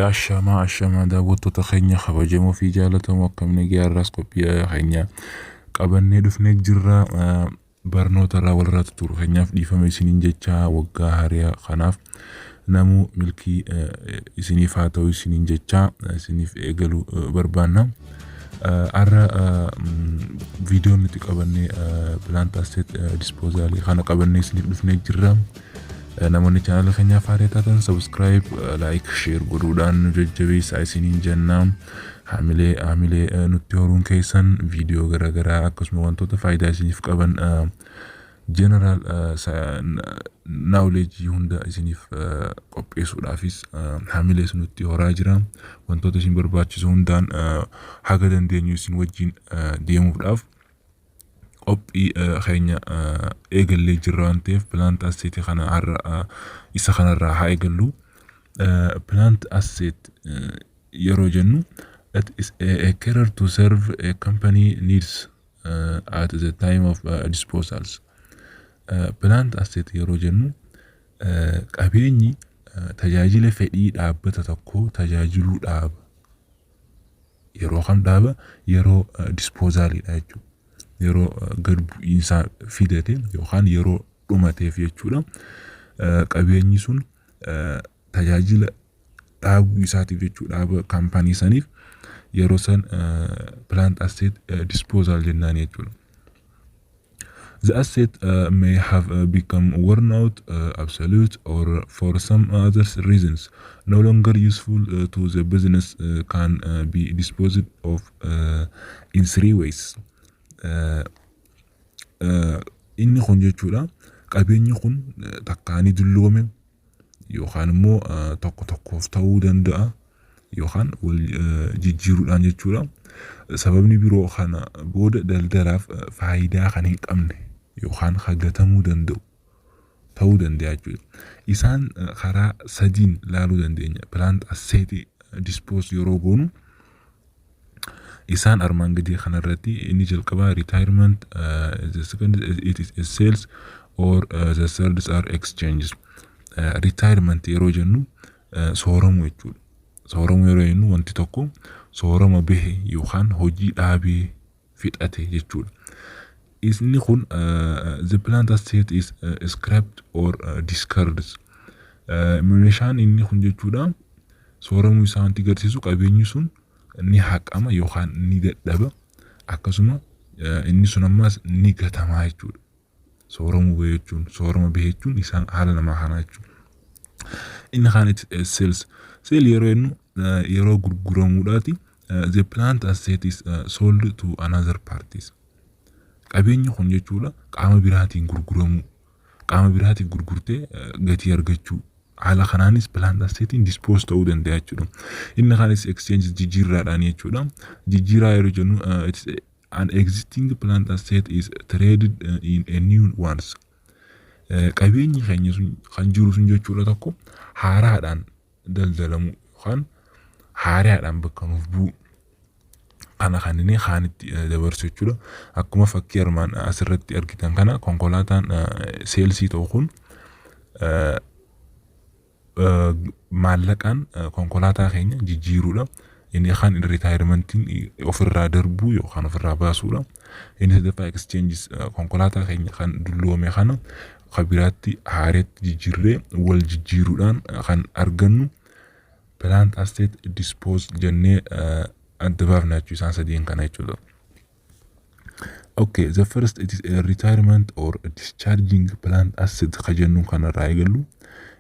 Ashamaa ashamaa, daawwattoota keenya kabajamoo fi jaallatamoo, akkam nagaa? Har'aas qophii keenya qabannee dhufnee jirra. Barnoota irraa walirraa tuttuquu keenyaaf dhiifama isiniin jecha, waggaa haaraa kanaaf namuu milkii isiniif haa ta'u isiniin jecha isiniif eegaluu barbaanna. Har'a viidiyoon nuti qabannee plant asset disposalii kana qabannee isiniif dhufnee jirra. Namoonni chaanala keenyaaf haaraa taatan subscribe, like, share godhuudhaan nu jajjabeessaa isiniin jenna. Haamilee haamilee nutti horuun keessan viidiyoo garaagaraa akkasuma wantoota faayidaa isiniif qaban, general knowledge hunda isiniif qopheessuudhaafis haamilees nutti horaa jira. Wantoota isin barbaachisu hundaan haga dandeenyu isin wajjin deemuudhaaf qophii keenya eegallee jirra waan ta'eef, plant asset kana har'a isa kanarraa haa eegallu. Plant asset yeroo jennu, it is a carrier to serve a company needs at the time of disposals. Plant asset yeroo jennu, qabeenyi tajaajila fedhii dhaabbata tokkoo tajaajiluu dhaaba. Yeroo kam dhaaba? Yeroo disposaliidha jechuudha. Yeroo gad bu'iinsaa fidate yookaan yeroo dhumateef jechuudha. Qabeenyi sun tajaajila dhaabuu isaatiif jechuudha, dhaaba kaampaanii saniif yeroo san plant asset disposal jennaan jechuudha. The asset may have become worn out, obsolete, or for some other reasons no longer useful to the business, can be disposed of in three ways. Inni kun jechuudha, qabeenyi kun takkaanii dulloome yookaan immoo tokko tokkoof ta'uu danda'a yookaan wal jijjiiruudhaan jechuudha. Sababni biroo kana booda daldalaaf faayidaa kan hin qabne yookaan hagatamuu danda'u ta'uu danda'a jechuudha. Isaan karaa sadiin laaluu dandeenya. Plant asset dispose yeroo goonu isaan armaan gadii kanarratti, inni jalqabaa retirement, the second it is a sales, or the third are exchanges. Retirement yeroo jennu sooramuu jechuudha. Sooramuu yeroo jennu, wanti tokko soorama bahe yookaan hojii dhaabee fixate jechuudha. Inni kun the plant asset is scrapped or discarded. Meeshaan inni kun jechuudha, sooramuu isaa wanti agarsiisu qabeenyi sun ni haqama yookaan ni dadhaba, akkasuma inni sun ammas ni gatamaa jechuudha. Sooramuu bahe jechuun, soorama bahe jechuun isaan haala namaa kanaa jechuudha. Inni kaan sales. Sale yeroo jennu yeroo gurguramuudhaati, the plant asset is sold to another parties. Qabeenyi kun jechuudha, qaama biraatiin gurguramuu. Qaama biraatiif gurgurtee gatii argachuu. Haala kanaanis plant assetiin dispose ta'uu danda'a jechuudha. Inni kaanis exchange, jijjiirraadhaan jechuudha. Jijjiirraa yeroo jennu, it's an existing plant asset is traded in a new ones. Qabeenyi keenya sun kan jiru sun jechuudha, tokko haaraadhaan daldalamu yookaan haaraadhaan bakka nuuf bu'u kana kan inni kaanitti dabarsu jechuudha. Akkuma fakkii armaan asirratti argitan kana, konkolaataan salesii ta'u kun maallaqaan konkolaataa keenya jijjiiruudha. Inni kaan retirementiin ofirraa darbuu yookaan ofirraa baasuudha. Inni sadaffaa exchanges, konkolaataa keenya kan dulloome kana kan biraatti haareetti jijjiirree wal jijjiiruudhaan kan argannu plant asset dispose jennee adda baafna jechuu, isaan sadiin kana jechuudha. Okay, the first it is a retirement or discharging plant asset ka jennu kanarraa eegallu,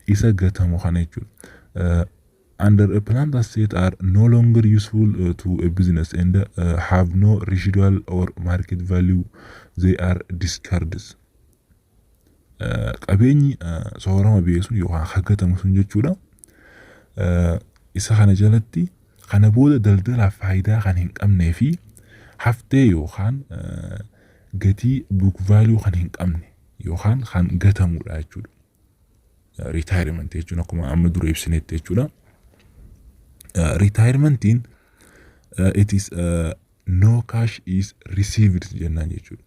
isa gatamu kana jechuudha. Under a plant asset are no longer useful to a business and have no residual or market value, they are discarded. Qabeenyi soorama biyya sun yookaan hagatamu sun jechuudha. Isa kana jalatti kana booda daldalaaf faayidaa kan hin qabnee fi haftee yookaan gatii book value kan hin qabne yookaan kan gatamudha jechuudha. Retirement jechuun akkuma amma dura ibsinetti jechuudha. Retirementiin It is no cash is received jennaan jechuudha.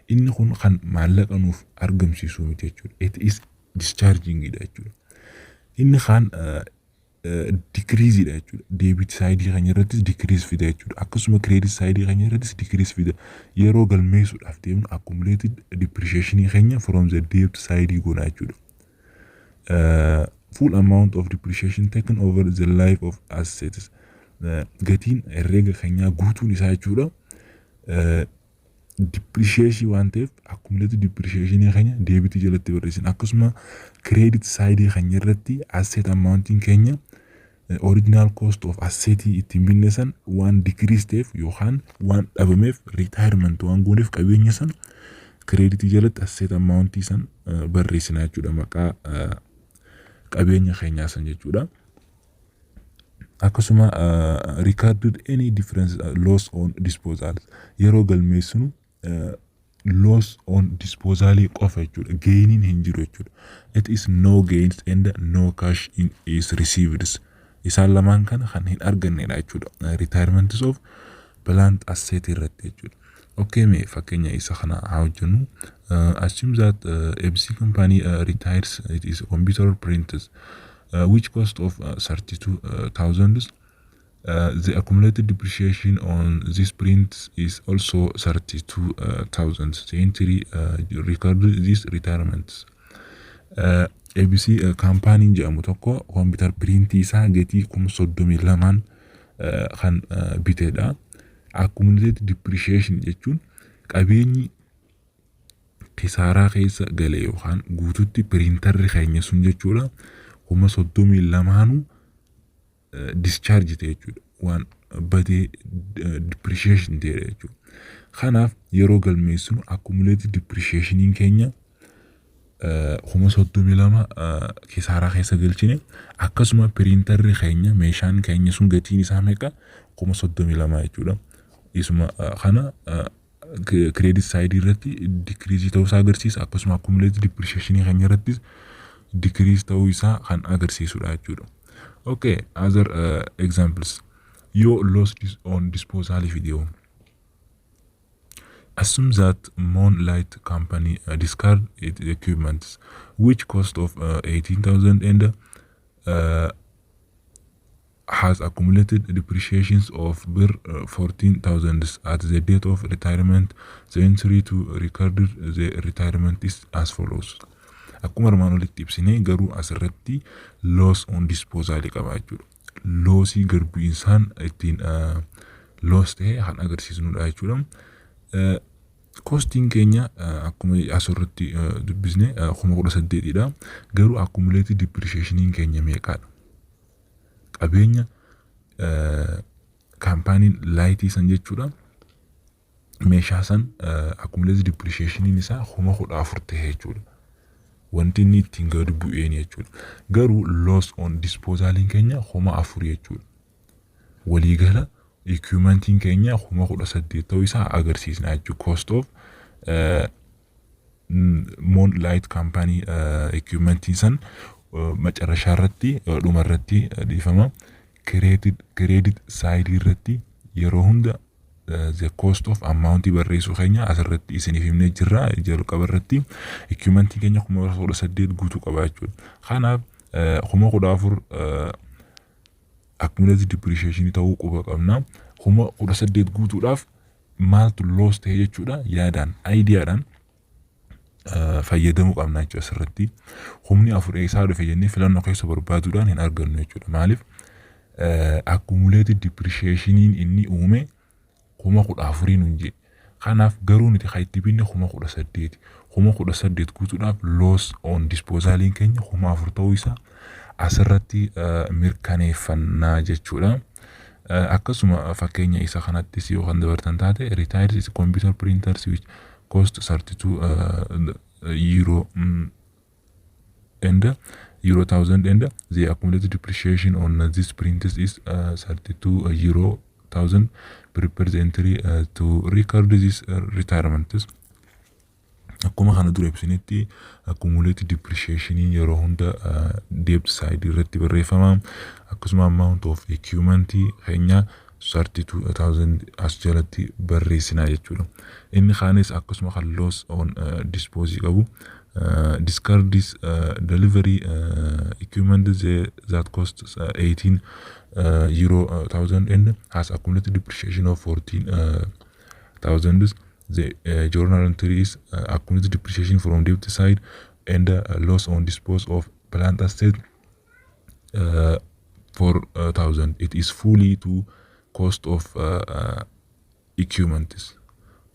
Inni kun kan maallaqa nuuf argamsiisu miti jechuudha. It is discharging dha jechuudha. Inni kaan decrease dha jechuudha. Debit side keenya irrattis decrease fida jechuudha. Akkasuma credit side keenya irrattis decrease fida. Yeroo galmeessuudhaaf deemnu accumulated depreciation keenya from the debit side goona jechuudha. Full amount of depreciation taken over the life of assets. Gatiin herreega keenyaa guutuun isaa jechuudha. Depreciation waan ta'eef accumulated depreciation keenya debit jalatti barreessina. Akkasuma credit side keenya irratti asset amountiin keenya original cost of asset ittiin binne san waan decrease ta'eef yookaan waan dhabameef, retirement waan gooneef, qabeenya san credit jalatti asset amountii san barreessina jechuudha, maqaa qabeenya keenyaa san jechuudha. Akkasuma recorded any difference loss on disposal yeroo galmeessinu loss on disposal qofa jechuudha. Gainiin hin jiru jechuudha. It is no gains and no cash in is received. Isaan lamaan kana kan hin argannedha jechuudha. Retirement of plant asset irratti jechuudha. Okay, mee fakkeenya isa kana haa hojjennu. Assume that ABC company retires it is computer printers which cost of 32,000. The accumulated depreciation on this print is also 32,000. The entry recorded this retirement. ABC kaampaaniin jedhamu tokko computer printii isaa gatii 32,000 kan bitedha. Accumulated depreciation jechuun qabeenyi kisaaraa keessa gale yookaan guututti printerri keenya sun jechuudha, 32,000 discharge ta'e jechuudha. Waan badee depreciation ta'edha jechuudha. Kanaaf yeroo galmeessinu accumulated depreciationiin keenya 32,000 kisaaraa keessa galchine. Akkasuma printerri keenya, meeshaan keenya sun gatiin isaa meeqa? 32,000 jechuudha. Isuma kana credit side irratti decrease ta'uu isaa agarsiisa. Akkasuma accumulated depreciation keenya irrattis decrease ta'uu isaa kan agarsiisudha jechuudha. Okay, other examples. Yoo loss on disposal video. Assume that Moonlight Company discard its equipment which cost of 18,000 and has accumulated depreciations of birr 14,000 at the date of retirement. The entry to record the retirement is as follows. Akkuma armaan olitti ibsine, garuu asirratti loss on disposal qaba jechuudha. Lossii gad bu'insaan ittiin loss ta'e kan agarsiisnudha jechuudha. Costiin keenya akkuma asirratti dubbisne 18,000dha. Garuu accumulated depreciationiin keenya meeqaadha? Qabeenya kaampaaniin laayitii san jechuudha. Meeshaa san accumulated depreciationiin isaa 14,000 ta'e jechuudha. Wanti inni ittiin gadi bu'een jechuudha. Garuu loss on disposaliin keenya 4,000 jechuudha. Waliigala equipmentiin keenya 18,000 ta'uu isaa agarsiisna jechuudha. Cost of Moonlight Company equipmentiin san macarrashaa irratti, dhuma irratti, dhiifama, credit side irratti yeroo hunda the cost of amount barreessuu keenya asirratti isiniif himnee jirra. Jalqaba irratti equipmentiin keenya 18,000 guutuu qaba jechuudha. Kanaaf 14,000 accumulated depreciation ta'uu quba qabna. 18,000 guutuudhaaf maaltu loss ta'e jechuudha, yaadaan, ideadhaan fayyadamuu qabna jechuudha asirratti. Humni afur eessaa dhufe jennee filannoo keessa barbaaduudhaan hin argannu jechuudha. Maaliif? Accumulated depreciationiin inni uume 14,000 nuun jedhe. Kanaaf garuu nuti kan itti binne 18,000. 18,000 guutuudhaaf loss on disposaliin keenya 4,000 ta'uu isaa asirratti mirkaneeffannaa jechuudha. Akkasuma fakkeenya isa kanattis yoo kan dabartan taate, retires computer printers which cost 32 euro and euro thousand and the accumulated depreciation on this printers is 32 euro thousand. Prepare the entry to record this retirement. Akkuma kana dura ibsinetti, accumulated depreciation yeroo hunda debit side irratti barreeffama. Akkasuma amount of equipment keenya 32,000 as jalatti barreessinaa jechuudha. Inni kaanis akkasuma kan loss on dispose qabu, discards delivery equipment that costs 18 euro thousand and has accumulated depreciation of 14 thousand. The journal entry is accumulated depreciation from debit side and loss on dispose of plant asset 4000. It is fully to cost of equipment.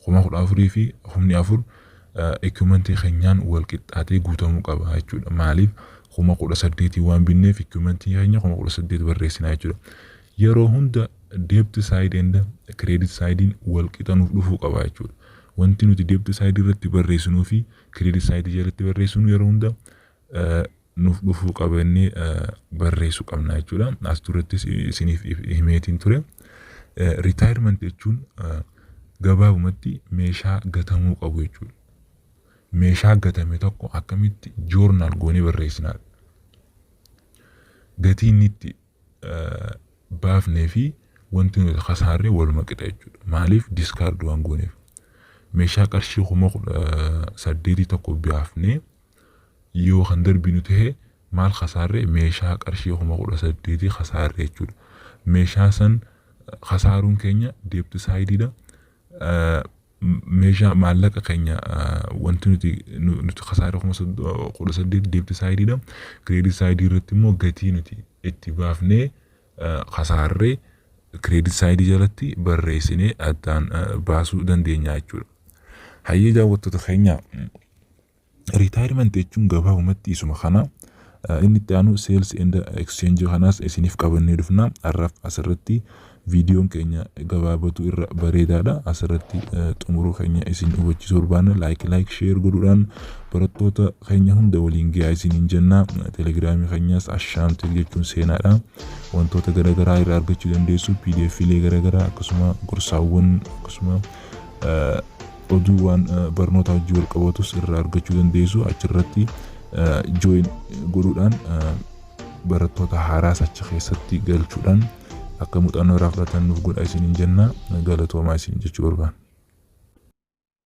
14,400 equipmentii keenyaan wal qixxaatee guutamuu qaba jechuudha. Maaliif? 18,000 waan binneef equipmentii keenya 18,000 barreessinaa jechuudha. Yeroo hunda debit side and credit sideiin wal qixa nuuf dhufuu qaba jechuudha. Wanti nuti debit side irratti barreessinuu fi credit side jalatti barreessinu yeroo hunda nuuf dhufuu qaba jennee barreessuu qabna jechuudha. As durattis isiniif himeetiin ture. Retirement jechuun gabaabumatti meeshaa gatamuu qabu jechuudha. Meeshaa gatame tokko akkamitti journal goonee barreessinaadha. Gatii inni itti baafnee fi wanti nuti kasaarree waluma qixa jechuudha. Maaliif? Discard waan gooneef. Meeshaa qarshii 18,000 tokko baafnee yoo kan darbinu ta'e, maal kasaarree? Meeshaa qarshii 18,000 kasaarree jechuudha. Meeshaa san kasaaruun keenya debit sideiidha. Meeshaa maallaqa keenya wanti nuti kasaarree 18,000 debit sideiidha. Credit sideii irratti immoo gatii nuti itti baafnee kasaarree credit sideii jalatti barreessinee addaan baasuu dandeenya jechuudha. Hayyee daawwattoota keenya, retirement jechuun gabaabumatti isuma kana. Inni itti aanu sales and exchange kanaas isiniif qabannee dhufna. Har'aaf asirratti viidiyoon keenya gabaabatu irra bareedaadha. Asirratti xumuruu keenya isin hubachiisuu barbaanna. Like, like, share godhuudhaan barattoota keenya hunda waliin gahaa isiniin jenna. Telegiraamii keenyas Ashaamtee jechuun seenaadha. Wantoota garaagaraa irraa argachuu dandeessu. PDF ilee garaagaraa, akkasuma gorsaawwan, akkasuma oduuwwan barnoota wajjin wal qabatus irraa argachuu dandeessu. Achirratti join godhuudhaan barattoota haaraas achi keessatti galchuudhaan akka muuxannoo irraa fudhatan nuuf godha isiniin jenna. Galatoomaa isin jechuu barbaanna.